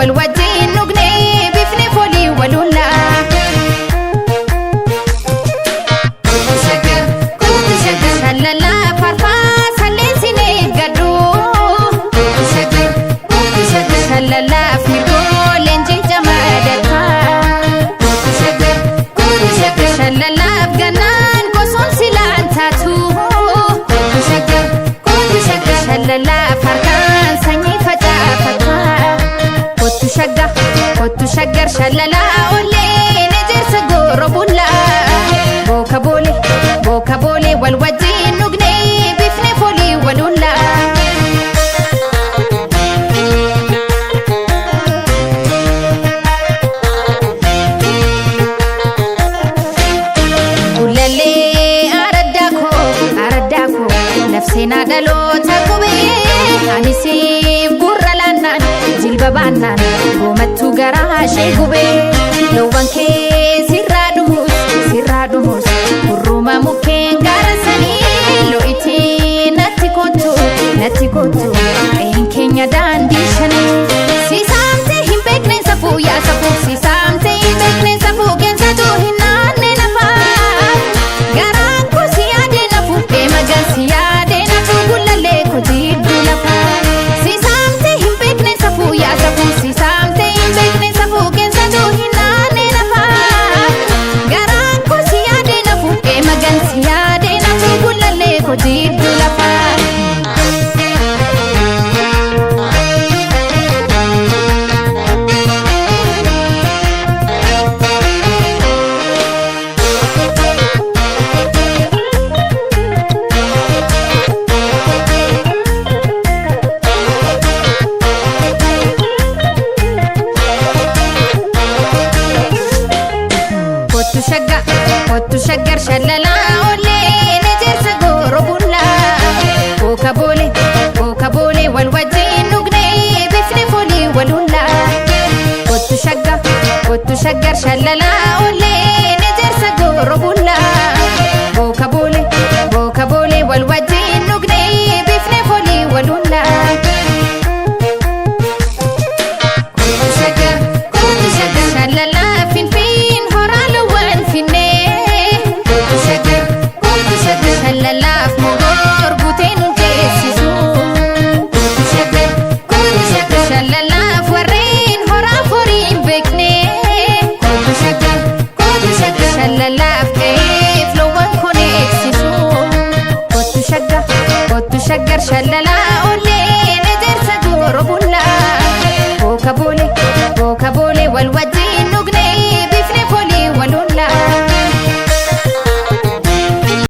wal wajjin dhugnee bifni foolii walullaa. Shalalaa farfaa salleensin eeggadhu. Shalalaaf mirgoo leenjii jamaa. Shalalaaf gannaan gosoon silaan taatu. Shalalaaf harkaan sanyii facaafata. Kottu shagga kottu shaggar shalalaa olleen ejersa gooroo bullaa. Booka boole booka boole wal wajjin dhugnee bifni foolii walullaa. Ulallee araddaa koo araddaa koo lafseenaa dhaloota qubee anisiif gurra laannaan jilba baannaan goomattuu garaa ishee gubee loowwan kee sirraa dhumus sirraa dhumus gurruma mukkeen gaara sanii lo'itii natti kottu natti kottu qe'een keenya daandii shanii sisaamtee hin beekne safuu yaa safuu sisaamtee hin beekne safuu keensatu hin naanne lafaa. Garaan koo si yaadee nafu deema si yaadee nafu gullallee koo jidduu lafa. Sisaamtee hin beekne safuu yaa safuu sisaamtee hin beekne safuu keensatu hin naanne lafa. Garaan koo si yaadee nafu deema si yaadee nafu gullallee koo jidduu lafa. Kottu shagga kottu shaggar shalalaa olleen ejersa gooroo bullaa. Booka boole booka boole wal wajjin dhugnee bifni foolii walullaa. Kottu shagga kottu shaggar shalalaa olleen ejersa gooroo bullaa. Booka boole booka boole wal wajjin dhugnee bifni foolii walullaa. Shalalaa finfiin horaa loowwan finnee. Shalalaaf mogoor guutee nu geessisu. Shalalaaf warreen horaa horii hin beekne. Shalalaaf qe'eef loowwan kun eegsisu. Kottu shagga kottu shaggar shalalaa.